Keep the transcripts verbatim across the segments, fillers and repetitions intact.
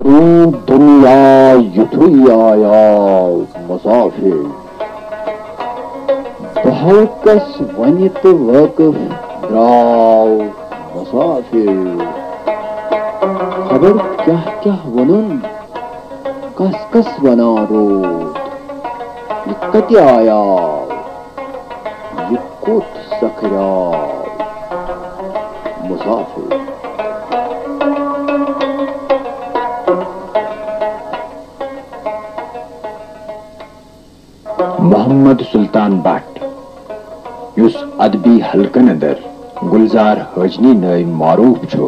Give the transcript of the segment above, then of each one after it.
پرٛون دُنیا یُتھُے آیاو مُسافِر، بہٕ ہلکس وۄنہِ تہٕ وٲقف درٛاو مُسافِر۔ خبر کیٛاہ کیٛاہ وَنُن، کس کس وَنان روٗد، یہِ کتہِ آیاو، یہِ کوٚت سکھریاو مُسافِر۔ محمد سلطان بٹ، یُس ادبی حلقن اندر گلزار حاجنی نٲوۍ معروف چھُ،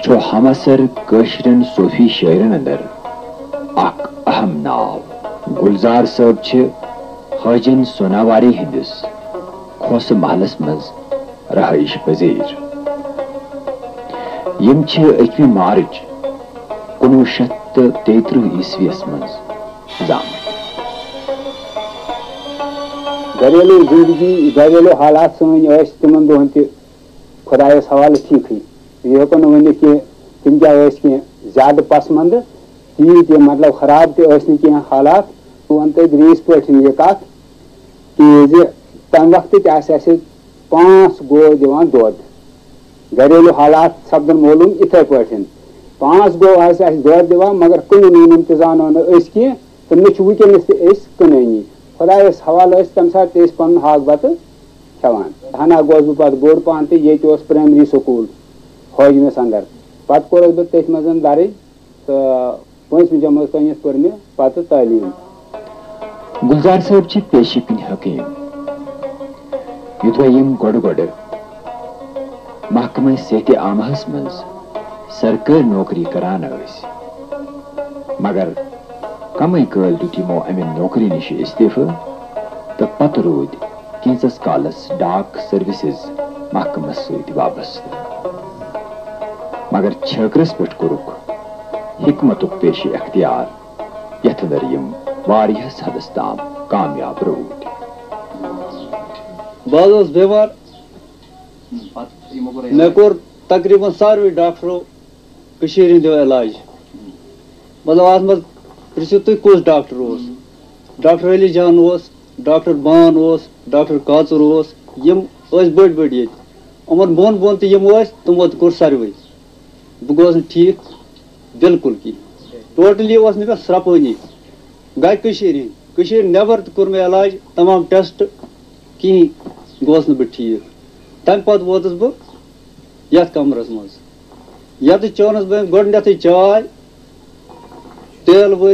چھُ ہمعصر کٲشرٮ۪ن صوفی شٲعرن اندر اکھ اہم ناو۔ گلزار صٲب چھِ حاجن سوناواری ہٕنٛدِس کھوسہٕ محلس منٛز رہٲیش پذیر۔ یِم چھِ أکمہِ مارچ کُنوُہ شیٚتھ تہٕ تیٚیہِ ترٕٛہ عیسویس منٛز زامٕتۍ۔ گھریلو زندگی، گھریلو حالات سٲنۍ ٲسۍ تِمن دۄہن تہِ خۄدایس حوالہٕ ٹھیٖکھٕے۔ یہِ ہٮ۪کو نہٕ ؤنِتھ کہِ تِم کیٛاہ ٲسۍ کینٛہہ زیادٕ پسمندٕ، تیٖتۍ تہِ مطلب خراب تہِ ٲسۍ نہٕ کینٛہہ حالات۔ بہٕ وَنہٕ تۄہہِ گریٖسۍ پٲٹھۍ یہِ کَتھ کہِ زِ تَمہِ وقتہٕ تہِ آسہِ اَسہِ پانٛژھ گٲو دِوان دۄد۔ گریلو حالات سپدن معلوم اِتھے پٲٹھۍ۔ پانٛژھ گٲو آسہِ اَسہِ دۄد دِوان، مگر کٕنہٕ نہٕ یِمن تہِ زانو نہٕ أسۍ کینٛہہ، تہٕ نہ چھِ وٕنکیٚنس تہِ أسۍ کٕنٲنی۔ خۄدایس حوالہٕ ٲسۍ تَمہِ ساتہٕ تہِ أسۍ پَنُن ہاکھ بَتہٕ کھٮ۪وان۔ ہنا گوس بہٕ پَتہٕ بوٚڑ پَہَن، تہٕ ییٚتہِ اوس پرٛایمری سکوٗل حٲجنَس اَندَر۔ پَتہٕ کوٚرُس بہٕ تٔتھۍ منٛز دَرٕج، تہٕ پٲنٛژمہِ جمٲژ تام پٔر مےٚ پَتہٕ تعلیٖم۔ گلزار صٲب چھِ پیشہٕ کِنۍ حکیٖم۔ یوٚدوَے یِم گۄڈٕ گۄڈٕ محکمہٕ صحتِ عامہَس منٛز سرکٲرۍ نوکری کران ٲسۍ، مگر کمٕے کٲلۍ دیُت یِمو امہِ نوکری نِش استعفہٕ تہٕ پتہٕ روٗدۍ کینژس کالس ڈاک سروسز محکمس سۭتۍ وابستہٕ۔ مگر چھٲکرس پٮ۪ٹھ کوٚرُکھ حکمتُک پیشہٕ اختیار، یتھ اندر یِم واریاہس حدس تام کامیاب روٗدۍ۔ بہٕ حظ اوسُس بٮ۪مار۔ مےٚ کوٚر تقریباً ساروٕے ڈاکٹرو کٔشیٖرِ ہِنٛدیو علاج۔ مطلب، اَتھ منٛز پرٛژھِو تُہۍ، کُس ڈاکٹر اوس؟ ڈاکٹر علی جان اوس، ڈاکٹر بان اوس، ڈاکٹر کاژُر اوس، یِم ٲسۍ بٔڑۍ بٔڑۍ ییٚتہِ۔ یِمَن بۄن بۄن تہِ یِم ٲسۍ، تِمو تہِ کوٚر ساروٕے۔ بہٕ گوس نہٕ ٹھیٖک بِلکُل کِہیٖنۍ۔ ٹوٹلی اوس نہٕ مےٚ سرٛپٲنی۔ گٔے کٔشیٖرِ ہِنٛدۍ، کٔشیٖرِ نٮ۪بر تہِ کوٚر مےٚ علاج، تمام ٹیسٹ، کِہیٖنۍ گوس نہٕ بہٕ ٹھیٖک۔ تَمہِ پَتہٕ ووتُس بہٕ یَتھ کَمرَس منٛز۔ یَتَس چٲنَس بہٕ أمۍ گۄڈٕنٮ۪تھٕے چاے، تیل ؤرۍ،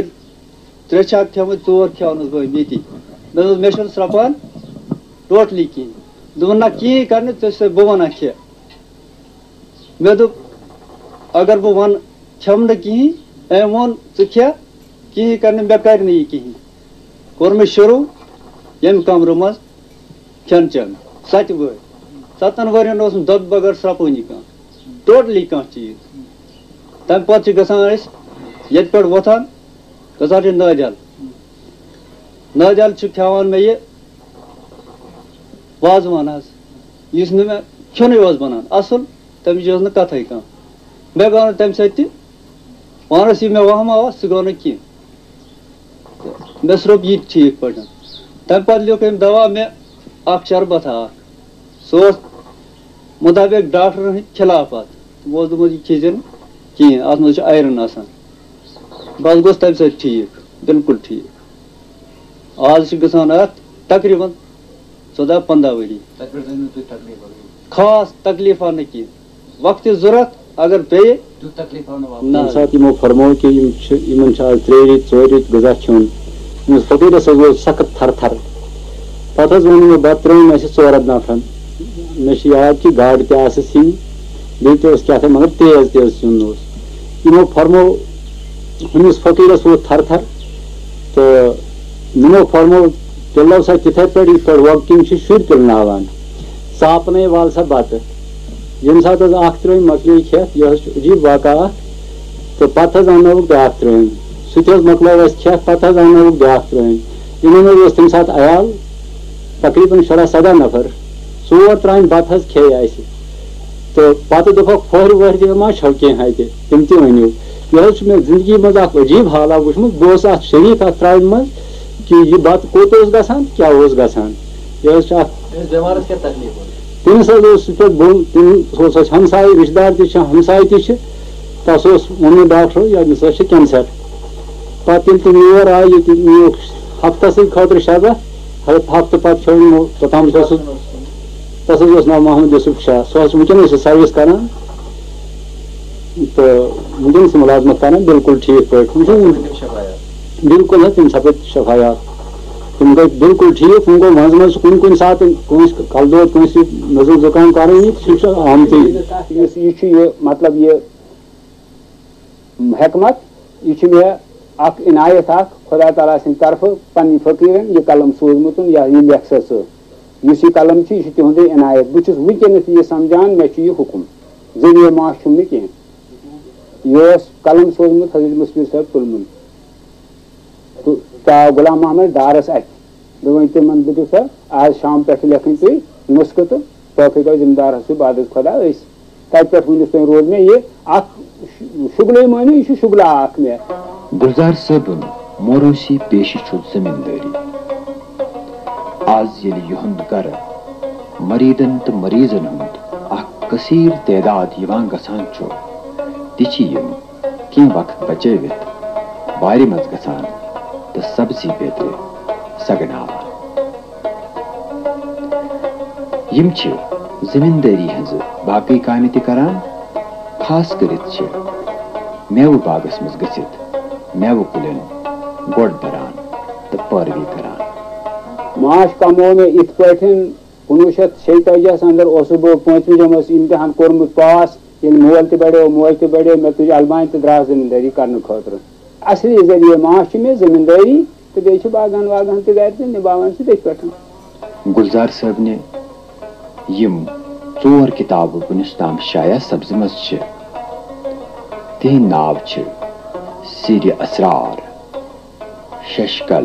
ترٛےٚ چھاکھ کھٮ۪مٕتۍ، ژور کھٮ۪ونَس بہٕ أمۍ ییٚتی۔ مےٚ دوٚپُس، مےٚ چھُنہٕ سرٛپان ٹوٹلی کِہیٖنۍ۔ دوٚپُن، نہ، کِہیٖنۍ کَرنہٕ، ژےٚ چھُسَے بہٕ وَنان کھےٚ۔ مےٚ دوٚپ، اگر بہٕ وَنہٕ کھٮ۪مہٕ نہٕ کِہیٖنۍ، أمۍ ووٚن، ژٕ کھےٚ، کِہیٖنۍ کَرنہٕ، مےٚ کَرِ نہٕ یہِ کِہیٖنۍ۔ کوٚر مےٚ شروٗع ییٚمہِ کَمرٕ منٛز کھٮ۪ن چٮ۪ن، سَتہِ وٕہٕرۍ۔ سَتَن ؤرِین اوس نہٕ دۄدٕ بغٲر سرٛپٲنی کانٛہہ، ٹوٹلی کانٛہہ چیٖز۔ تَمہِ پَتہٕ چھِ گژھان أسۍ ییٚتہِ پٮ۪ٹھ وۄتھان، گژھان چھِ نٲدیال۔ نٲدیال چھِ کھٮ۪وان مےٚ یہِ وازوان حظ، یُس نہٕ مےٚ کھیوٚنُے اوس بَنان اَصٕل، تَمِچ ٲس نہٕ کَتھَے کانٛہہ۔ مےٚ گوٚو نہٕ تَمہِ سۭتۍ تہِ، پانَس یہِ مےٚ وَہمہٕ آو، سُہ گوٚو نہٕ کینٛہہ۔ مےٚ سرٛوپ یہِ تہِ ٹھیٖک پٲٹھۍ۔ تَمہِ پَتہٕ لیوٚکھ أمۍ دَوا مےٚ اَکھ شربَتھا اَکھ۔ سُہ اوس مُطابِق ڈاکٹرَن ہٕنٛدۍ خِلاف اَتھ۔ تِمو اوس دوٚپمُت، یہِ کھیٚزِ نہٕ کِہیٖنۍ، اَتھ منٛز چھُ آیرَن آسان۔ بہٕ حظ گوٚوُس تَمہِ سۭتۍ ٹھیٖک، بِلکُل ٹھیٖک۔ آز چھِ گژھان اَتھ تقریٖباً ژۄداہ پنٛداہ ؤری۔ تَتہِ پٮ۪ٹھ زٲنِو تُہۍ تکلیٖف وغٲرٕ؟ خاص تکلیٖفا نہٕ کینٛہہ۔ وقتہِ ضوٚرتھ اگر پیٚیہِ، تیُتھ تکلیٖف آو نہٕ واپس۔ نہ۔ ییٚمہِ ساتہٕ یِمو فرموو کہِ یِم چھِ، یِمن چھِ آز ترٛیٚیہِ ریٚتۍ، ژورِ ریٚتۍ غذا کھیوٚن، أمِس فقیٖرس حظ اوس سخت تھر تھر۔ پتہٕ حظ ووٚن یِمو، بتہٕ ترٛٲوۍ مےٚ اَسہِ ژورن نفرن۔ مےٚ چھِ یاد کہِ گاڈٕ تہِ آسہٕ سِنۍ، بیٚیہِ تہِ اوس کیٛاہ تام، مگر تیز تیز سیُن اوس۔ یِمو فرموو، ہُمِس فقیٖرس ووت تھر تھر، تہٕ یِمو فرموو، تیٚلہِ لو سا تِتھے پٲٹھۍ، یِتھ پٲٹھۍ وۄگہٕ کِنۍ چھِ شُرۍ تِلناوان، ژاپنے وال سا بتہٕ۔ ییٚمہِ ساتہٕ حظ اکھ ترٲمۍ مۄکلے کھٮ۪تھ، یہِ حظ چھُ عجیٖب واقعہ اکھ، تہٕ پتہٕ حظ اننٲوُکھ بیاکھ ترٲمۍ، سُہ تہِ حظ مۄکلٲو اَسہِ کھٮ۪تھ، پتہٕ حظ اننٲوُکھ بیاکھ ترٲمۍ۔ یِمن منٛز اوس تمہِ ساتہٕ عیال تقریباً شُراہ سداہ نفر، ژور ترامہِ بتہٕ حظ کھیٚیہِ اَسہِ۔ تہٕ پتہٕ دوٚپکھ، پھۄہرِ وۄہرِ تہِ ما چھو کینٛہہ اتہِ، تِم تہِ ؤنِو۔ یہِ حظ چھُ مےٚ زِندگی منٛز اَکھ عجیٖب حالہ وٕچھمُت۔ بہٕ اوسُس اَتھ شریٖک، اَتھ ترٛامہِ منٛز، کہِ یہِ بَتہٕ کوٚت اوس گژھان، کیٛاہ اوس گژھان۔ یہِ حظ چھُ اَکھ أمِس بٮ۪مارَس کیٛاہ تکلیٖف اوس؟ تٔمِس حظ اوس سُہ پٮ۪ٹھ بۄن، تٔمِس اوس اَسہِ ہمساے، رِشتہٕ دار تہِ چھِ، ہمساے تہِ چھِ۔ تَس اوس ووٚنمُت ڈاکٹرو، یہِ أمِس حظ چھِ کینسر۔ پَتہٕ ییٚلہِ تِم یور آے، ییٚتہِ نیوٗکھ ہفتَسٕے خٲطرٕ شفا، ہفتہٕ پَتہٕ کھیوٚو یِمو، توٚتام اوسُس، تَس حظ اوس ناو محمد یوسف شاہ، سُہ حظ چھُ وٕنکیٚنَس چھِ سروِس کران۔ تہٕ وٕنکیٚنَس چھِ مُلازمت کران بالکل ٹھیٖک پٲٹھۍ۔ وٕنکیٚن بالکل حظ، تِم سپٕدۍ شفایاب۔ تِم گٔے بالکل ٹھیٖک۔ وۄنۍ گوٚو منٛزٕ منٛزٕ چھُ کُنہِ کُنہِ ساتہٕ کٲنٛسہِ کَلہٕ دود، کٲنٛسہِ نٔزٕل زُکام کَرُن، یہِ سُہ چھُ آمتُے۔ یُس یہِ چھُ یہِ، مطلب، یہِ حکمت، یہِ چھُ مےٚ اکھ عنایت اکھ خدا تعالیٰ سٕنٛدِ طرفہٕ پننہِ فقیٖرن یہِ قلم سوٗزمُت یا یہِ لیکھسا ژٕ۔ یُس یہِ قلم چھُ، یہِ چھُ تِہُنٛدُے عنایت۔ بہٕ چھُس وٕنکیٚنَس یہِ سمجھان، مےٚ چھُ یہِ حُکُم۔ ذٔریعہٕ ماش چھُم نہٕ کینٛہہ۔ یہِ اوس قلم سوٗزمُت حضرت مُسفِر صٲب تُلمُل۔ تہٕ ژاو غلام محمد ڈارس اَتھِ۔ دوٚپُن، تِمن دٔپِو سا، آز شام پٮ۪ٹھ لیکھٕنۍ تُہۍ نُسخہٕ تہٕ باقٕے گوٚو ذمہٕ دار حظ چھُ بعد از خۄدا أسۍ۔ تَتہِ پٮ۪ٹھ وٕنِس تام روٗد مےٚ یہِ اَکھ شُ-، شُگلے مٲنِو، یہِ چھُ شُگلہٕ اَکھ مےٚ۔ گُلزار صٲبُن موروثی پیشہٕ چھُ زٔمیٖندٲری۔ آز ییٚلہِ یِہُنٛد گَرٕ مریٖدَن تہٕ مریٖضَن ہُنٛد اَکھ کثیٖر تعداد یِوان گژھان چھُ، تہِ چھِ یِم کینٛہہ وقت بچٲوِتھ وارِ منٛز گژھان تہٕ سبزی بیترِ سگناوان۔ یِم چھِ زٔمیٖندٲری ہٕنٛزٕ باقٕے کامہِ تہِ کران، خاص کٔرِتھ چھِ مٮ۪وٕ باغس منٛز گٔژھِتھ مٮ۪وٕ کُلٮ۪ن گۄڈ بران تہٕ پٲروی کران۔ معاش کموو مےٚ یِتھ پٲٹھۍ، کُنوُہ شیٚتھ شیٚیہِ تٲجی ہَس اندر اوسُس بہٕ پٲنٛژمہِ جمٲژ امتحان کوٚرمُت پاس۔ ییٚلہِ مول تہِ بڑیو، موج تہِ بڑیو، مےٚ تُج البانہِ تہٕ درٛاس زٔمیٖندٲری کرنہٕ خٲطرٕ۔ اصلی ذٔریعہٕ معاش چھُ مےٚ زٔمیٖندٲری تہٕ بیٚیہِ چھِ باغن واغن تہِ گرِ تہٕ نِباوان چھِ تٔتھۍ پٮ۪ٹھ۔ گُلزار صٲبنہِ یِم ژور کِتابہٕ وُنیُس تام شایع سپزمٕژ چھِ، تِہِنٛدۍ ناو چھِ سیٖرِ اسرار، ششکل،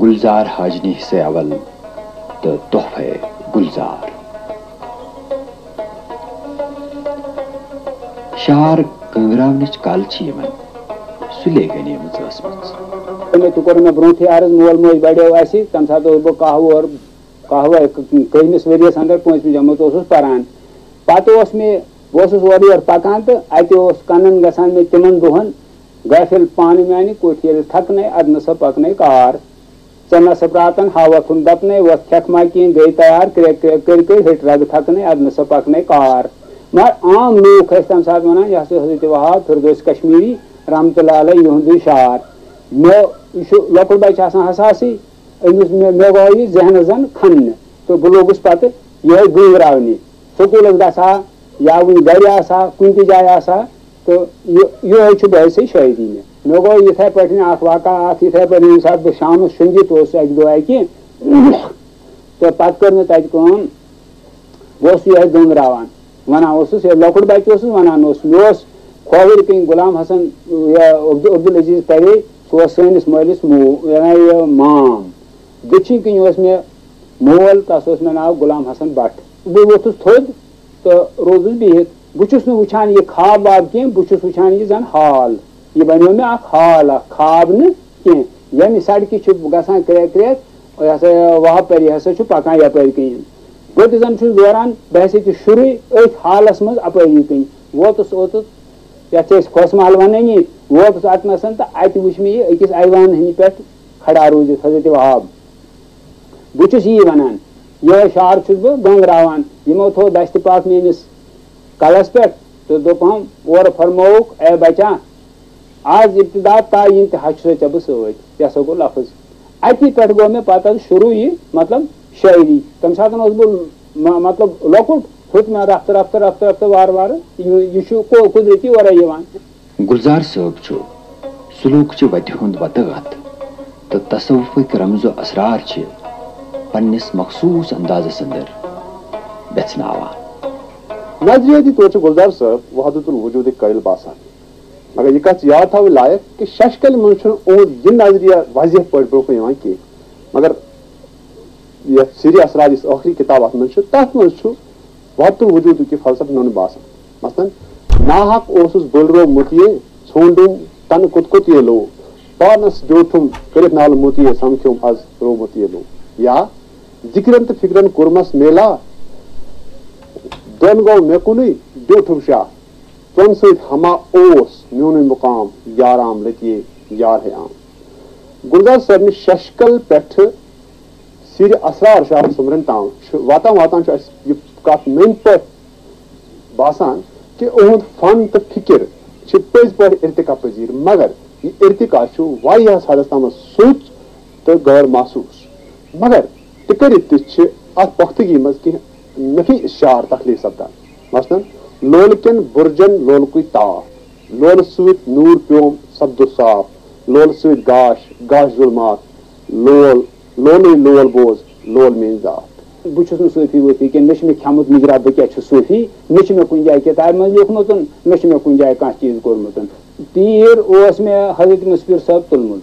گلزار حاجنی حصے اول تہٕ تحفے گلزار۔ شعر گنگراونٕچ کل چھِ یِمن سُلے گنیمٕژ ٲسمٕژ۔ مےٚ تہِ کوٚر مےٚ برونٛٹھٕے عرض، مول موج بڑیو اَسہِ، تَمہِ ساتہٕ اوسُس بہٕ کاہ وُہُر، کاہ وُہ، کٔہمِس ؤریَس اندر پٲنٛژمہِ جمٲژ اوسُس پران۔ پتہٕ اوس مےٚ، بہٕ اوسُس اورٕ یورٕ پکان تہٕ اَتہِ اوس کنن گژھان مےٚ تِمن دۄہن، غافل پانہٕ میانہِ کوٚٹھۍ ییٚلہِ تھکنَے، اَدٕ نہ سا پکنَے کار۔ ژےٚ نہ سا پراتن ہاوتھ ہُنٛد دپنَے، وۄتھ کھٮ۪کھ ما کینٛہہ، گٔے تیار، کرٛٮ۪کھ کرٛٮ۪کھ کٔرۍ کٔرۍ ہیٚٹۍ رگہٕ تھکنَے، اَدٕ نہ سا پکنَے کار۔ مگر عام لوٗکھ ٲسۍ تَمہِ ساتہٕ وَنان، یہِ ہسا اوس حضرت وہاب فردوس کشمیری رحمتہ اللہ علیہ یِہُنٛدُے شعر۔ مےٚ، یہِ چھُ لۄکُٹ بچہٕ آسان حساسٕے، أمِس مےٚ، مےٚ گوٚو یہِ ذہنس زن کھننہٕ تہٕ بہٕ لوٚگُس پتہٕ یِہوٚے گنٛگراونہِ۔ سکوٗلس گژھٕ ہا یا وُنہِ گرِ آسہٕ ہا، کُنہِ تہِ جایہِ آسہٕ ہا، تہٕ یہِ، یِہوٚے چھُ بحث شٲعری مےٚ۔ مےٚ گوٚو یِتھَے پٲٹھۍ اکھ واقعہ اکھ، یِتھَے پٲٹھۍ ییٚمہِ ساتہٕ بہٕ شامس شۄنٛگِتھ اوسُس اکہِ دۄہ اکہِ، تہٕ پتہٕ کٔر مےٚ تتہِ کٲم، بہٕ اوسُس یِہوٚے گنٛگراوان، ونان اوسُس، ییٚلہِ لۄکُٹ بچہٕ اوسُس، ونان اوسُس، مےٚ اوس کھووٕرۍ کِنۍ غلام حسن، یہِ عبد-، عبدالعزیز پرے، سُہ اوس سٲنِس مٲلِس مو-، یہِ مام۔ دٔچھِنۍ کِنۍ اوس مےٚ مول، تَس اوس مےٚ ناو غلام حسن بٹ۔ بہٕ ووٚتھُس تھوٚد تہٕ روٗدُس بِہِتھ۔ بہٕ چھُس نہٕ وٕچھان یہِ خواب واب کینٛہہ، بہٕ چھُس وٕچھان یہِ زَن حال۔ یہِ بَنیو مےٚ اَکھ حال اَکھ، خواب نہٕ کینٛہہ۔ ییٚمہِ سڑکہِ چھُ گژھان کرٛٮ۪کھ کرٛٮ۪کھ، یہِ ہسا یہِ وہاب پری ہسا چھُ پَکان یَپٲرۍ کِنۍ۔ بہٕ تہِ زَن چھُس دوران، بہٕ ہسا تہِ شُرُے أتھۍ حالَس منٛز اَپٲری کِنۍ۔ ووتُس اوتُس یَتھ چھِ أسۍ کھوژ محل وَنٲنی، ووتُس اَتنَسَن تہٕ اَتہِ وٕچھ مےٚ یہِ أکِس ایوان ہٕنٛدِ پٮ۪ٹھ کھڑا روٗزِتھ حضرت وہاب۔ بہٕ چھُس یی وَنان، یِہوٚے شعر چھُس بہٕ گنٛگراوان۔ یِمو تھوٚو دستہِ پاک میٛٲنِس کلس پٮ۪ٹھ تہٕ دوٚپہم، اورٕ فرمووُکھ، اے بچا، از ابتدا تا یِن تہِ ہا چھُسے ژےٚ بہٕ سۭتۍ۔ یہِ ہسا گوٚو لفظ۔ اَتی پٮ۪ٹھ گوٚو مےٚ پتہٕ شروع یہِ، مطلب، شٲعری۔ تَمہِ ساتہٕ اوسُس بہٕ، م-، مطلب، لۄکُٹ، ہیوٚت مےٚ رفتہٕ، رفتہٕ، رفتہٕ، رفتہٕ، وارٕ وارٕ۔ یہِ، یہِ چھُ قو-، قدرتی اورَے یِوان۔ گلزار صٲب چھُ سلوکچہِ وتہِ ہُنٛد وتہٕ غتھ تہٕ تصوفٕکۍ رمز و اسرار چھِ پننِس مخصوص اندازس اندر ویژھناوان۔ نظریٲتی طور چھُ گلزار صٲب وحدت الوجودٕکۍ قٲیل باسان، مگر یہِ کتھ چھِ یاد تھاوٕنۍ لایق کہِ ششکلہِ منٛز چھُنہٕ اُہُنٛد یہِ نظریہ واضح پٲٹھۍ برونٛہہ کُن یِوان کینٛہہ، مگر یتھ سیرِ اسرار یُس ٲخری کتاب اتھ منٛز چھُ، تتھ منٛز چھُ وحدت الوجودُک یہِ فلسفہٕ نوٚن باسان۔ مثلاً، ناحق اوسُس بُلرو مُتیے، ژھونڈُم تنہٕ کُت کُت یے لو۔ پانس بیوٗٹھُم کٔرِتھ نالہٕ مُتیے، سمکھیوم از رو مُتیے لو۔ یا ذِکرن تہٕ فِکرن کوٚرمس میلا، دۄن گوٚو مےٚ کُنُے بیوٗٹھُم شاہ۔ ژۄن سۭتۍ ہما اوس میونُے مُقام، یارام لٔتیے یار ہے عام۔ گُلزار صٲبنہِ ششکل پٮ۪ٹھٕ سِرِ اسرار شاہ سُمرن تام چھُ واتان واتان چھُ اَسہِ یہِ کَتھ نٔنۍ پٲٹھۍ باسان کہِ اُہُنٛد فن تہٕ فِکِر چھِ پٔزۍ پٲٹھۍ ارتقا پذیٖر، مگر یہِ ارتقا چھُ واریاہس حدس تامَتھ سوٚچ تہٕ غٲر محسوٗس۔ مگر تہِ کٔرِتھ تہِ چھِ اَتھ پۄختگی منٛز کینٛہہ نفیس شعر تخلیق سپدان۔ مثلاً، لولہٕ کٮ۪ن بُرجن لولکُے تاپھ، لولہٕ سۭتۍ نوٗر پیوم سپدُس صاف، لولہٕ سۭتۍ گاش، گاش ظُلمات، لول، لولٕے لول بوز، لول میٲنۍ ذات۔ بہٕ چھُس نہٕ صوٗفی ووٗفی کینٛہہ، نہ چھُ مےٚ کھٮ۪مُت مُجرا، بہٕ کیٛاہ چھُس صوٗفی، نہ چھُ مےٚ کُنہِ جایہِ کِتابہِ منٛز لیوٗکھمُت، نہ چھُ مےٚ کُنہِ جایہِ کانٛہہ چیٖز کوٚرمُت۔ تیٖر اوس مےٚ حضرت مُسفِر صٲب تُلمُت۔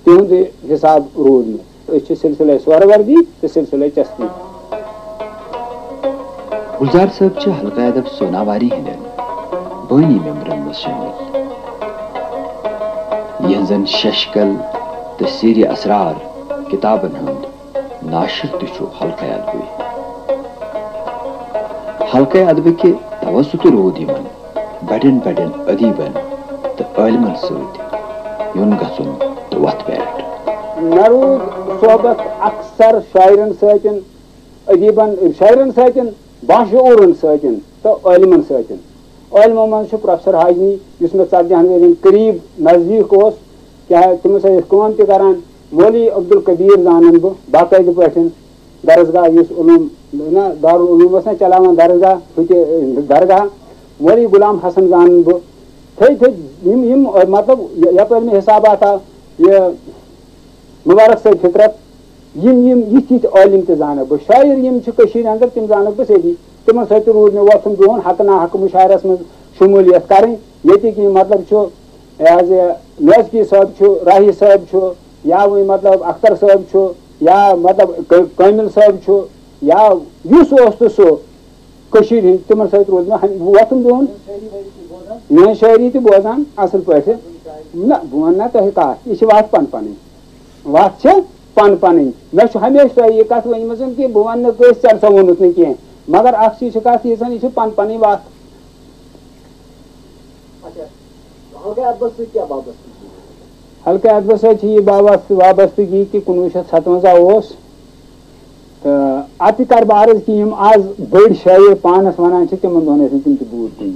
تِہُنٛد یہِ حِساب روٗد مےٚ۔ أسۍ چھِ سلسلے سہروردی تہٕ سلسلے چشتی۔ گلزار صٲب چھِ حلقہٕ ادب سوناواری ہٕنٛدٮ۪ن بٲنی ممبرن منٛز شٲمِل، یِہٕنٛزن ششکل تہٕ سیرِ اسرار کِتابن ہُنٛد ناشر تہِ چھُ حلقہٕ ادبٕے۔ حلقہٕ ادبہٕ کہِ توسطہٕ روٗد یِمن بڑٮ۪ن بڑٮ۪ن ادیبن تہٕ عٲلمن سۭتۍ یُن گژھُن تہٕ وتھ بیٹھ۔ مےٚ روٗد صحبت اکثر شاعرن سۭتۍ، ادیبن، شاعرن سۭتۍ، باشعوٗرن سۭتۍ تہٕ عٲلمن سۭتۍ۔ عٲلمو منٛز چھُ پروفیسر ہاجنی، یُس مےٚ ژتجی ہن ؤرین قریب نزدیٖک اوس، کیٛاہ تِمن سۭتۍ ٲسۍ کٲم تہِ کران۔ مولوی عبدالکبیر زانن بہٕ باقٲعدٕ پٲٹھۍ، درسگاہ یُس علوم نہ دارالعلوم اوس نہ چلاوان درسگاہ، ہُہ تہِ درگاہ۔ مولوی غلام حسن زانن بہٕ۔ تھٔدۍ تھٔدۍ یِم یِم مطلب یپٲرۍ مےٚ حسابات آو یہِ مُبارک صٲب فطرت، یِم یِم یِتھۍ یِتھۍ عٲلِم تہِ زانکھ بہٕ، شٲعر یِم چھِ کٔشیٖرِ اندر تِم زانکھ بہٕ سٲری۔ تِمن سۭتۍ تہِ روٗد مےٚ وۄتھُن بِہُن، حقہٕ ناحقہٕ مُشاعرس منٛز شموٗلیت کرٕنۍ۔ ییٚتِکۍ یِم مطلب چھُ، یہِ حظ یہِ نٲزکی صٲب چھُ، راہی صٲب چھُ، یا وۄنۍ مطلب اختر صٲب چھُ، یا مطلب کٲ- کٲمِل صٲب چھُ، یا یُس اوس تہٕ سُہ کٔشیٖرِ ہِنٛدۍ، تِمن سۭتۍ روٗد مےٚ ہم- وۄتھُن بِہُن۔ میٲنۍ شٲعری تہِ بوزان اصل پٲٹھۍ۔ نہ، بہٕ ونہٕ نہ تۄہہِ کتھ، یہِ چھِ وتھ پن پنٕنۍ۔ وتھ چھِ پن پنٕنۍ۔ مےٚ چھُ ہمیشہِ تۄہہِ یہِ کتھ ؤنمٕژ کہِ بہٕ ونہٕ نہٕ کٲنٛسہِ، ژےٚ سا ووٚنُتھ نہٕ کینٛہہ۔ مگر اکھ چیٖز چھِ کتھ، یہِ زن یہِ چھِ پن پنٕنۍ وتھ۔ اچھا، حلقہ ادبس سۭتۍ کیٛاہ وابستہٕ؟ حلقہ ادبس سۭتۍ چھِ یہِ وابستہٕ وابستگی کہِ کُنوُہ شیٚتھ ستونزہ اوس۔ تہٕ اتہِ کرٕ بہٕ عرض کہِ یِم از بٔڑۍ شٲعر پانس ونان چھِ، تِمن دۄہن ٲسۍ نہٕ تِم تہِ بوٗٹھ کُنہِ۔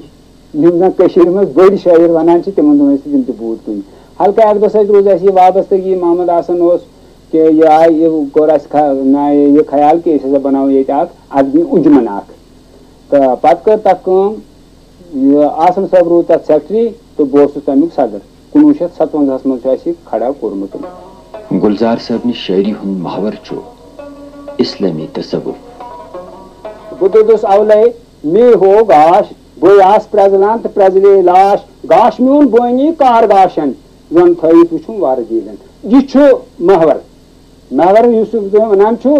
یِم زن کٔشیٖرِ منٛز بٔڑۍ شٲعر ونان چھِ، تِمن دۄہن ٲسۍ نہٕ تِم تہِ بوٗٹھ کُنہِ۔ حلقہ ادبس سۭتۍ روٗز اَسہِ یہِ وابستگی، محمد حسن اوس کہِ یہِ آیہِ، یہِ کوٚر اَسہِ خا- نہ، یہِ خیال کہِ أسۍ ہسا بناوو ییٚتہِ اکھ ادبی انجمن اکھ۔ تہٕ پتہٕ کٔر تتھ کٲم، یہِ آسن صٲب روٗد تتھ سیکرٹری تہٕ بہٕ اوسُس تمیُک صدر۔ کُنوُہ شیٚتھ ستونزہس منٛز چھُ اَسہِ یہِ کھڑا کوٚرمُت۔ گلزار صٲبنہِ شٲعری ہُنٛد محور چھُ اسلٲمی تصوف۔ بہٕ دوٚدُس اولے، مے ہو گاش، بہٕ آس پرٛزلان تہٕ پرٛزلے لاش، گاش میون بٲنی کار گاشن، زن تھٲوِتھ وُچھُم وارٕ دیٖلن۔ یہِ چھُ محور۔ محور یُس تُہۍ ونان چھِو،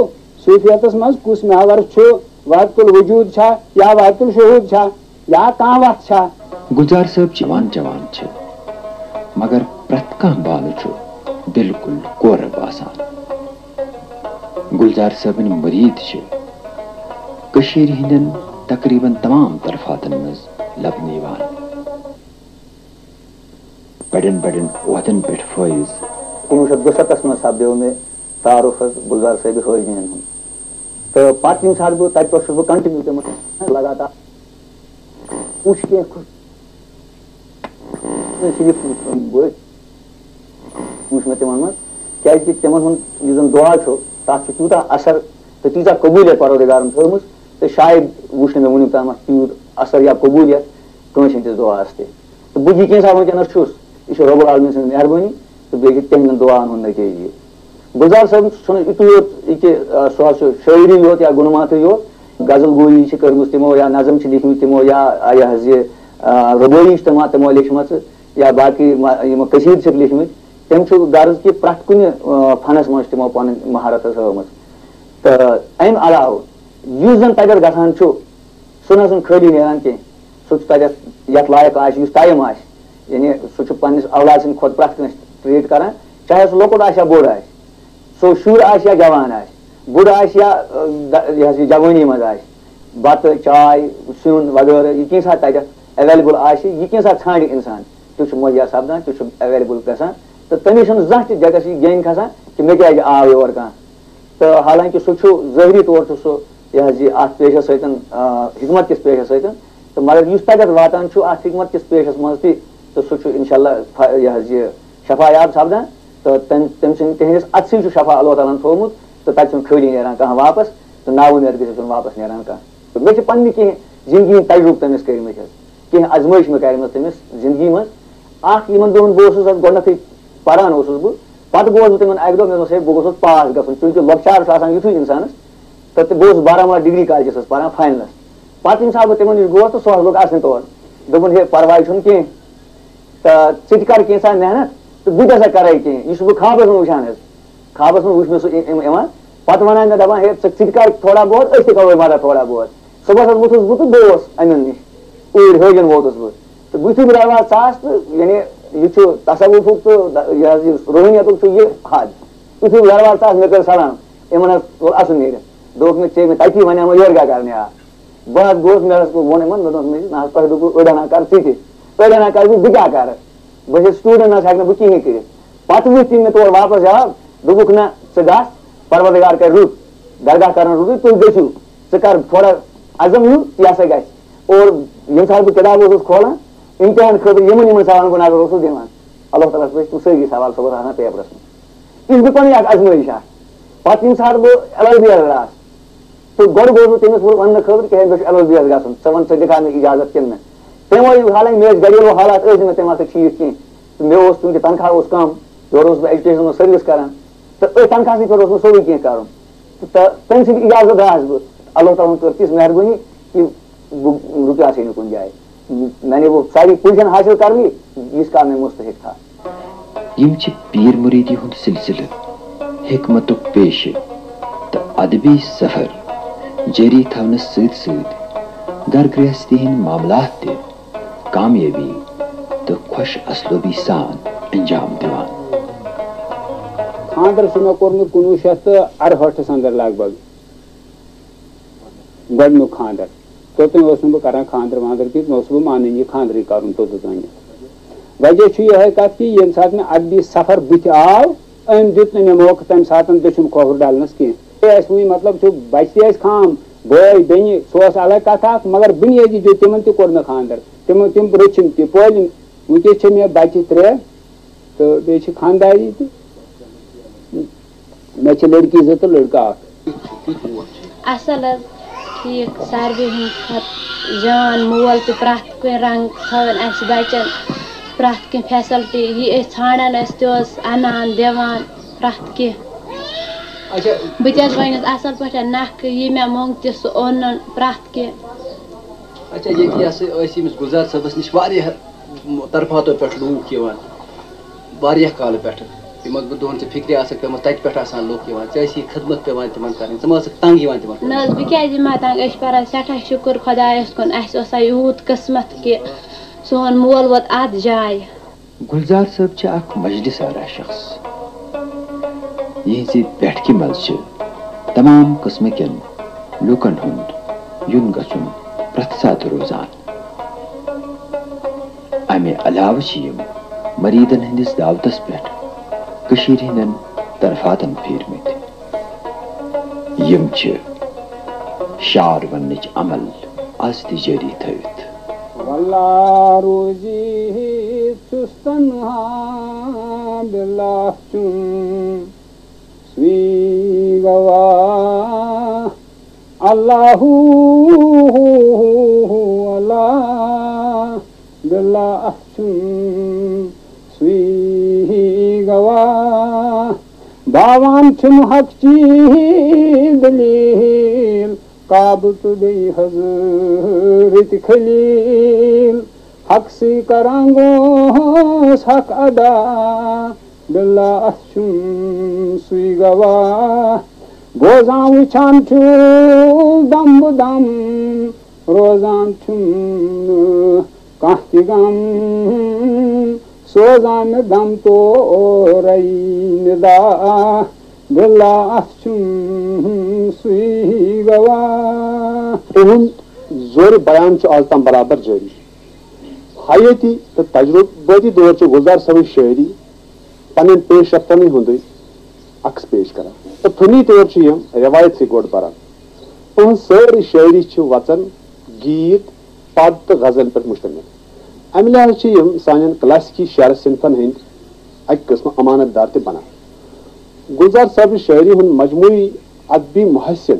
صوٗفیتس منٛز کُس محور چھُ؟ وحدت الوجود چھا یا وحدت الشہود چھا یا کانٛہہ وتھ چھا؟ گلزار صٲب جوان جوان چھِ، مگر پرٛٮ۪تھ کانٛہہ بانہٕ چھُ بالکل کورٕ باسان۔ گلزار صٲبٕنۍ مُریٖد چھِ کٔشیٖرِ ہٕنٛدٮ۪ن تقریباً تمام طرفاتن منٛز لبنہٕ یِوان۔ بڑٮ۪ن بڑٮ۪ن عہدن پٮ۪ٹھ فٲیض۔ کُنوُہ شیٚتھ دُسَتتھس منٛز سپدیو مےٚ تعارُف حظ گُلزار صٲبِ حٲجنین ہُنٛد۔ تہٕ پتہٕ ییٚمہِ ساتہٕ بہٕ تَتہِ پٮ۪ٹھ چھُس بہٕ continue تِمن لگاتار وٕچھ کینٛہہ خۄش صرف بٔتھۍ وٕچھ مےٚ تِمن منٛز، کیازِ کہِ تِمن ہُنٛد یُس زن دُعا چھُ، تتھ چھُ تیوٗتاہ اثر تہٕ تیٖژاہ قبوٗلیت پروردگارن تھٲومٕژ، تہٕ شاید وٕچھ نہٕ مےٚ وٕنیُک تامتھ تیوٗت اثر یا قبوٗلیت کٲنٛسہِ ہٕنٛدِس دُعاہس تہِ۔ تہٕ بہٕ یہِ کینٛژھا وٕنکیٚنَس چھُس، یہِ چھِ رۄبُل عالمیٖن سٕنٛز مہربٲنی تہٕ بیٚیہِ چھِ تِہِنٛدٮ۪ن دُعاہَن ہُنٛد نتیٖجہٕ یہِ۔ گُلزار صٲبُن چھُنہٕ یِتُے یوت یہِ کہِ، آ، سُہ حظ چھُ شٲعری یوت یا گُنہٕ ماتھٕے یوت، غزل گویی چھِ کٔرمٕژ تِمو یا نظم چھِ لیٖکھمٕتۍ تِمو یا، آ، یہِ حظ یہِ، آ، رُبٲعی چھِ تِمو، تِمو لیٖچھمَژٕ یا باقٕے ما-، یِم قٔصیٖدٕ چھِکھ لیٖکھمٕتۍ۔ تِم چھُ غرض کہِ پرٛٮ۪تھ کُنہِ، آ، فنَس منٛز چھِ تِمو پَنٕنۍ مہارت حظ ہٲومٕژ۔ تہٕ اَمہِ علاوٕ یُس زَن تَتٮ۪تھ گژھان چھُ، سُہ نہ حظ چھُنہٕ خٲلی نیران کینٛہہ۔ سُہ چھُ تَتٮ۪تھ یَتھ لایق آسہِ، یُس ٹایم آسہِ۔ یعنی سُہ چھُ پنٛنِس اولاد سٕنٛدِ کھۄتہٕ پرٛٮ۪تھ کٲنٛسہِ ٹرٛیٖٹ کران، چاہے سُہ لۄکُٹ آسہِ یا بوٚڑ آسہِ، سُہ شُر آسہِ یا جوان آسہِ، بُڑٕ آسہِ یا، اَ، د-، یہِ حظ یہِ جوٲنی منٛز آسہِ، بَتہٕ، چاے، سیُن وغٲرٕ، یہِ کینٛژھا تَتٮ۪تھ ایویلیبل آسہِ، یہِ کینٛژھا ژھانٛڈِ اِنسان، تیُتھ چھُ مُہیا سَپدان، تیُتھ چھُ ایویلیبل گژھان۔ تہٕ تٔمِس چھُنہٕ زانٛہہ تہِ دٮ۪کَس یہِ گیٚنۍ کھسان کہِ مےٚ کیٛازِ آو یور کانٛہہ۔ تہٕ حالانکہِ سُہ چھُ ظٲہری طور چھُ سُہ، یہِ حظ یہِ اَتھ پیشَس سۭتۍ، آ، حکمت کِس پیشَس سۭتۍ، تہٕ مگر یُس تَتٮ۪تھ واتان چھُ اَتھ حکمت کِس پیشَس منٛز تہِ، تہٕ سُہ چھُ اِنشاء اللہ فا-، یہِ حظ یہِ شفایاب سَپدان، تہٕ تَمہِ، تٔمۍ سٕنٛدِ، تِہِنٛدِس اَتھسٕے چھُ شفا اللہ تعالیٰ ہَن تھوٚومُت، تہٕ تَتہِ چھُنہٕ خٲلی نیران کانٛہہ واپَس، تہٕ ناوُمید گٔژھِتھ چھُنہٕ واپَس نیران کانٛہہ۔ تہٕ مےٚ چھِ پنٛنہِ کینٛہہ زِندگی ہِنٛدۍ تجرُبہٕ تٔمِس کٔرمٕتۍ حظ، کینٛہہ آزمٲیش مےٚ کَرِمَژ تٔمِس زِندگی منٛز۔ اَکھ یِمَن دۄہَن بہٕ اوسُس اَتھ گۄڈٕنٮ۪تھٕے پَران اوسُس بہٕ، پَتہٕ گوس بہٕ تِمَن اَکہِ دۄہ، مےٚ دوٚپمَس، "ہے، بہٕ گوٚژھُس پاس گژھُن"، چوٗنٛکہِ لۄکچار چھُ آسان یُتھُے اِنسانَس۔ تہٕ، تہٕ بہٕ اوسُس بارہمولہ ڈگری کالجَس حظ پَران فاینلَس۔ پَتہٕ ییٚمہِ ساتہٕ بہٕ تِمَن نِش گوس، تہٕ سُہ حظ لوٚگ اَسنہِ تورٕ۔ دوٚپُن، "ہے، پَرواے چھُنہٕ کینٛہہ، تہٕ ژٕ تہِ کَر کینٛژھا محنت، تہٕ بہٕ تہِ ہسا کَرَے کینٛہہ، یہِ چھُس بہٕ خوابَس منٛز وٕچھان حظ۔" خوابَس منٛز وٕچھ مےٚ سُہ یِم-، یِم-، یِوان۔ پَتہٕ وَنان مےٚ، دَپان، "ہے، ژٕ، ژٕ تہِ کَر تھوڑا بہت، أسۍ تہِ کَرو مَدَد تھوڑا بہت۔" صُبحَس حظ ووٚتھُس بہٕ تہٕ گوس أمِس نِش۔ اوٗرۍ ہٲجَن ووتُس بہٕ۔ تہٕ بہٕ یُتھُے بہٕ درواز ژاس تہٕ یعنی یہِ چھُ تصوفُک تہٕ دَ-، یہِ حظ یہِ روحٲنیتُک چھُ یہِ حد۔ یُتھُے بہٕ درواز ژاس، مےٚ کٔر سلام۔ یِمَن حظ تُل اَسُن نیٖرِتھ۔ دوٚپُکھ مےٚ، "ژےٚ مےٚ تَتی وَنیٛاومَے یورٕ کیٛاہ کَرنہِ آ؟" بہٕ حظ گوس، مےٚ حظ ووٚن یِمَن، مےٚ دوٚپ، مےٚ نہ حظ تۄہہِ دوٚپوُ أڑۍ اَنا کَر ژٕ تہِ۔ أڑۍ اَنا کَر بہٕ، بہٕ کیٛاہ کَرٕ؟ بہٕ چھُس student، نہ حظ ہٮ۪کہٕ نہٕ بہٕ کِہیٖنۍ کٔرِتھ۔ پَتہٕ وٕتھۍ تِم مےٚ تورٕ واپَس جواب، دوٚپُکھ، "نہ، ژٕ گژھ، پروردگار کَرِ رُت، درگاہ کَرَن رُتُے، تُہۍ گٔژھِو، ژٕ کَر تھوڑا عزم ہیوٗ، یہِ ہسا گژھِ۔" اور ییٚمہِ ساتہٕ بہٕ کِتاب اوسُس کھولان، امتحان خٲطرٕ یِمَن یِمَن سوالَن کُن نظر اوسُس دِوان، اللہ تعالیٰ ہَس پَزِ تِم سٲری سوال صُبحَس آسان پیپرَس منٛز۔ یہِ چھُس بہٕ پَنٕنۍ اَکھ آزمٲیِش اَکھ۔ پَتہٕ ییٚمہِ ساتہٕ بہٕ ایل ایل بی یَس درٛاس، تہٕ گۄڈٕ گوس بہٕ تٔمِس ووٚن-، وَننہٕ خٲطرٕ کہِ ہے، مےٚ چھُ ایل ایل بی یَس گژھُن، ژٕ وَن، ژٕ دِکھا مےٚ اِجازت کِنہٕ نہ۔ تٔمۍ ووٚن، حالانکہِ مےٚ ٲسۍ گَرِ ییٚلہِ حالات ٲسۍ نہٕ مےٚ تَمہِ وقتہٕ ٹھیٖک کینٛہہ، تہٕ مےٚ اوس، چوٗنٛکہِ تنخواہ اوس کَم، یورٕ اوسُس بہٕ ایجوکیشنَس منٛز سٔروِس کَران، تہٕ أتھۍ تنخواہسٕے پٮ۪ٹھ اوس مےٚ سورُے کینٛہہ کَرُن۔ تہٕ تٔمۍ سٕنٛدِ اِجازت درٛاس بہٕ۔ اللہ تعالیٰ ہَن کٔر تِژھ مہربٲنی کہِ بہٕ رُکیوسٕے نہٕ کُنہِ جایہِ۔ میں نے وہ ساری پوزیشن حاصل کر لی، جس کا میں مستحق تھا۔ یِم چھِ پیٖر مُریٖدی ہُنٛد سلسلہٕ، حکمتُک پیشہٕ تہٕ ادبی سفر جٲری تھاونس سۭتۍ سۭتۍ گرٕ گرہستی ہٕنٛدۍ معاملات تہِ کامیٲبی تہٕ خۄش اسلوبی سان انجام دِوان۔ خانٛدر چھُ مےٚ کوٚرمُت کُنوُہ شیٚتھ تہٕ اَرہٲٹھس اندر لگ بگ۔ گۄڈٕنیُک خانٛدر۔ توٚتام اوسُس نہٕ بہٕ کران خانٛدر وانٛدر کینٛہہ، نہ اوسُس بہٕ مانٲنی خانٛدرٕے کرُن توٚتتھ وۄنۍ۔ وجہ چھُ یِہوٚے کتھ کہِ ییٚمہِ ساتہٕ مےٚ ادبی سفر بٕتھِ آو، أمۍ دیُت نہٕ مےٚ موقعہٕ تمہِ ساتہٕ دٔچھُن کھووُر ڈلنس کینٛہہ۔ بیٚیہِ ٲسۍ وٕنہِ، مطلب، چھُ بچہِ تہِ ٲسۍ خام، بٲے، بیٚنہِ، سُہ اوس الگ کتھ اکھ، مگر بُنیٲدی دیُت تِمن تہِ کوٚر مےٚ خانٛدر۔ تِمو، تِم رٔچھِم تہِ، پٲلِم۔ وٕنکیٚس چھِ مےٚ بچہِ ترٛےٚ۔ تہٕ بیٚیہِ چھِ خانٛداری تہِ۔ مےٚ چھِ لٔڑکی زٕ تہٕ لٔڑکہٕ اکھ۔ اَصٕل حظ، ٹھیٖک، ساروی ہٕنٛدِ کھۄتہٕ جان مول تہِ پرٛٮ۪تھ کُنہِ رنٛگہٕ تھٲوٕنۍ اَسہِ بَچَن، پرٛٮ۪تھ کینٛہہ فیسَلٹی یہِ أسۍ ژھانٛڈان ٲسۍ تہِ اوس اَنان دِوان پرٛٮ۪تھ کینٛہہ۔ اچھا۔ بہٕ تہِ حظ ؤنِس اَصٕل پٲٹھۍ نَکھٕ، یہِ مےٚ موٚنٛگ تہِ سُہ اوٚنُن پرٛٮ۪تھ کینٛہہ۔ اچھا، ییٚتہِ یہِ ہسا ٲسۍ أمِس گُلزار صٲبَس نِش واریاہ طرفاتو پٮ۪ٹھ لوٗکھ یِوان، واریاہ کالہٕ پٮ۪ٹھٕ۔ یِم ٲسۍ بہٕ دۄہَن ژےٚ فِکرِ آسان پیٚمٕژ، تَتہِ پٮ۪ٹھ آسان لُکھ یِوان، ژےٚ ٲسی خدمت پٮ۪وان تِمَن کَرٕنۍ، ژٕ ما ٲسٕکھ تنٛگ یِوان تِمَن؟ نہ حظ، بہٕ کیٛازِ یِمہٕ ہا تنٛگ؟ أسۍ چھِ پَران سٮ۪ٹھاہ شُکُر خۄدایَس کُن، اَسہِ اوس سا یوٗت قٕسمَت کہِ سون مول ووت اَتھ جایہِ۔ گُلزار صٲب چھِ اَکھ مجلس آرا شخص۔ یِہنٛزِ بیٹھکہِ منٛز چھِ تمام قٕسمہٕ کٮ۪ن لوٗکن ہُنٛد یُن گژھُن پرٛٮ۪تھ ساتہٕ روزان۔ امہِ علاوٕ چھِ یِم مریدن ہٕنٛدِس دعوتس پٮ۪ٹھ کٔشیٖرِ ہٕنٛدٮ۪ن طرفاتن پھیرمٕتۍ۔ یِم چھِ شعر وننٕچ عمل از تہِ جٲری تھٲوِتھ۔ واللہ روزی چھُس تنہا، باللہ چھُم سُے گواہ۔ اللہ، اللہ، باللہ چھُم سُے گواہ۔ باوان چھُم حق چی دلیل، کعبہٕ تہٕ بیٚیہِ حضرت خلیل۔ حقسٕے کران گوس حق ادا، باللہ چھُم سُے گواہ۔ بوزان وٕچھان چھُس دم بہٕ دم، روزان چھُم نہٕ کانٛہہ تہِ غم، سوزان نہٕ دم تورے ندا، بِلا اتھ چھُم سُے گواہ۔ اُہُنٛد زورِ بیان چھُ از تام برابر جٲری۔ حیٲتی تہٕ تجربٲتی دور چھِ گُلزار صٲبٕنۍ شٲعری پنٕنٮ۪ن پیش رفتن ہُنٛدُے عکس پیش کران تہٕ فنی طور چھِ یِم رٮ۪وایت سۭتۍ گۄڈ بران۔ تُہٕنٛز سٲرٕے شٲعری چھِ وژن، گیٖت، پد تہٕ غزلن پٮ۪ٹھ مشتمل۔ امہِ لحاظہٕ چھِ یِم سانٮ۪ن کلاسیکی شعر صنفن ہٕنٛدۍ اکہِ قٕسمہٕ امانت دار تہِ بنان۔ گلزار صٲبٕنۍ شٲعری ہُنٛد مجموعی ادبی محسن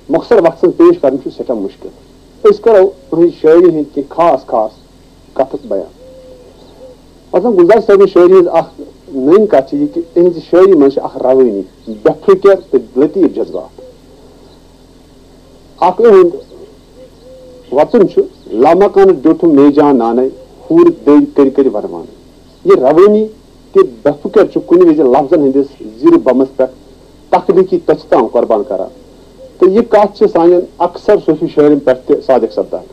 مۄخصر وقتس منٛز پیش کرُن چھُ سٮ۪ٹھاہ مشکل۔ أسۍ کرو تُہٕنٛزِ شٲعری ہٕنٛدۍ کینٛہہ خاص خاص کتھٕ بیان۔ مثلاً گلزار صٲبٕنۍ شٲعری ہٕنٛز اکھ نٔنۍ کتھ چھِ یہِ کہِ تِہنٛزِ شٲعری منٛز چھِ اکھ روٲنی، بے فکر تہٕ لطیف جذبات۔ اکھ اِہُنٛد وژُن چھُ، لامکانہٕ ڈیوٹھُم میجان نانے، ہوٗر دٔدۍ کٔرۍ کٔرۍ ورمان۔ یہِ روٲنی تہٕ بے فکر چھُ کُنہِ وِزِ لفظن ہٕنٛدِس زیٖرِ بمس پٮ۪ٹھ تخلیقی تٔژھِ تام قربان کران، تہٕ یہِ کتھ چھِ سانٮ۪ن اکثر صوفی شٲعرن پٮ۪ٹھ تہِ صادق سپدان۔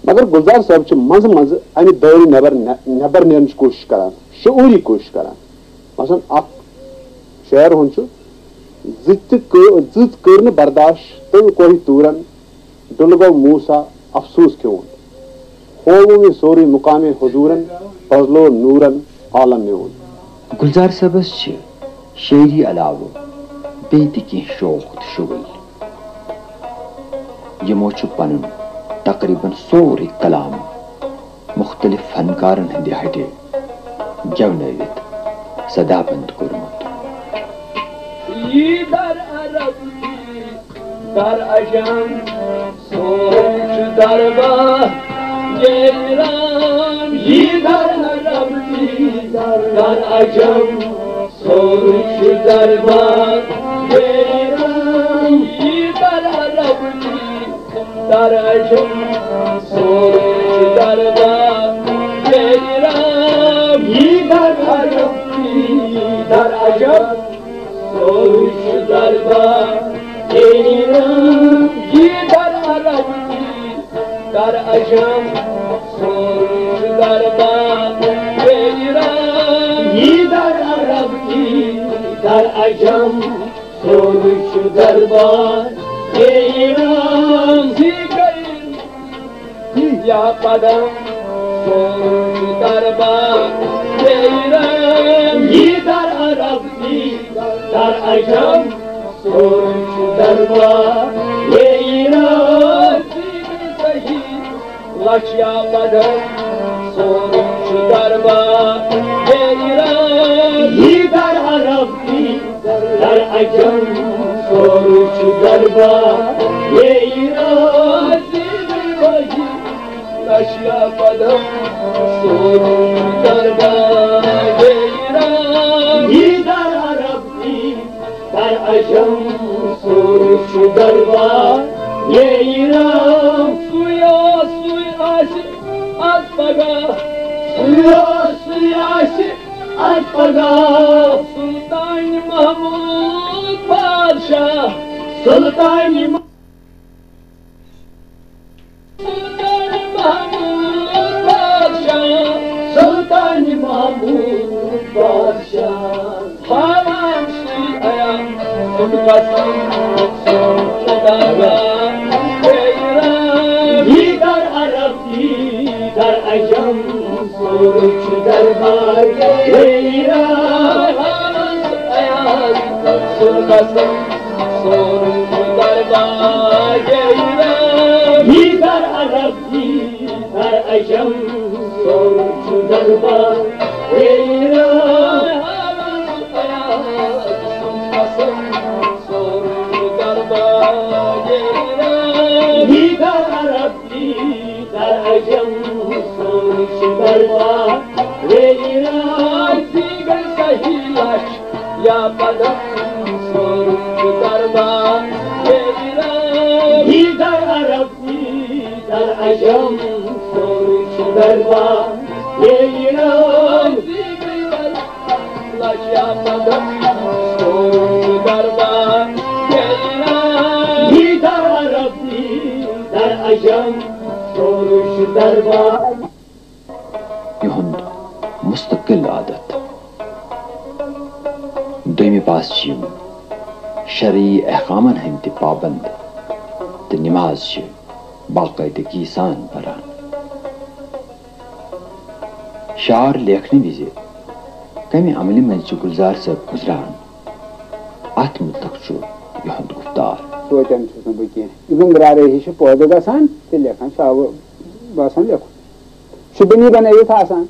مگر گلزار صٲب چھِ منٛزٕ منٛزٕ امہِ دٲیرٕ نٮ۪بر نٮ۪-، نٮ۪بر نیرنٕچ کوٗشش کران، شعوٗری کوٗشش کران۔ مثلاً اکھ شعر ہُنٛد چھُ، زٕ تہِ کٔر-، زٕژ کٔر نہٕ برداش تٔمۍ کوہہِ طوٗرن، ڈُلہٕ گوٚو موسیٰ افسوس کھیوٚن۔ ہووُم یہِ سورُے مقامِ حضوٗرن، پرٛزلوو نوٗرن عالم میون۔ گلزار صٲبس چھِ شٲعری علاوٕ بیٚیہِ تہِ کینٛہہ شوق تہٕ شغل۔ یِمو چھُ پنُن تقریباً سورُے کلام مُختٔلِف فنکارن ہٕنٛدِ ہٹہِ گٮ۪ونٲوِتھ صدابنٛد کوٚرمُت۔ یی در عرب، یی در عجم، سورُے چھُ دربار گیران۔ یی در عرب، یی در عجم، سورُے چھُ دربار گیران۔ یی در عرب، یی در عجم، سورُے چھُ دربار گیران۔ یی در عرب، یی در عجم، سورُے چھُ دربار گیران۔ یی در عرب، یی در عجم، سورُے چھُ دربار گیران۔ یی در عرب، یی در عجم، سورُے چھُ دربار گیران۔ زی گٔے یا پدم، سورُے چھُ دربار گیران۔ یی در عرب، یی در عجم، سورُے چھُ دربار گیران۔ صحیح لچھ یا پدم، سورُے چھُ دربار گیران۔ یی در عرب، یی در عجم، سورُے چھُ دربار گیران۔ لچھ یا پدم، سورُے چھُ دربار گیران۔ یی در عرب، یی در عجم، سورُے چھُ دربار گیران۔ سُے اوس، سُے آسہِ از پگاہ، سُے اوس، سُے آسہِ از پگاہ۔ سلطان محمود بادشاہ، سلطان سلطان محمود بادشاہ، سلطان محمود بادشاہ۔ ہاوان سُے عیال سُنٛد قسم، سُنٛد خدا غیران۔ یی در عرب، یی در عجم، سورُے چھُ دربار گیران۔ ہاوان سُے عیال سُنٛد قسم، سورُے چھُ دربار گیران۔ یی در عرب، یی در عجم، سورُے چھُ دربار گیران۔ یی در عرب، یی در عجم، سورُے چھُ دربار گیران۔ زی گٔے صحیح لچھ یا پدم، سورُے چھُ دربار گیران۔ یی در عرب، یی در عجم، سورُے چھُ دربار گیران۔ لچھ یا پدم، سورُے چھُ دربار گیران۔ یی در عرب، یی یِہُنٛد مستقل عادت۔ دوٚیمہِ پاسہٕ چھِ یِم شرعی احکامن ہٕنٛدۍ تہِ پابند تہٕ نماز چھِ باقٲعدگی سان پران۔ شعر لیکھنہٕ وِزِ کمہِ عملہِ منٛز چھُ گلزار صٲب گُزران، اتھ مُتعلق چھُ یِہُنٛد گُفتار۔ سونچان چھُس نہٕ بہٕ کینٛہہ۔ یِمن درارے ہِش چھِ پٲدٕ گژھان تہٕ لیکھان چھُ آوٕ باسان لیکھُن۔ شُبنی بنٲوِتھ آسان۔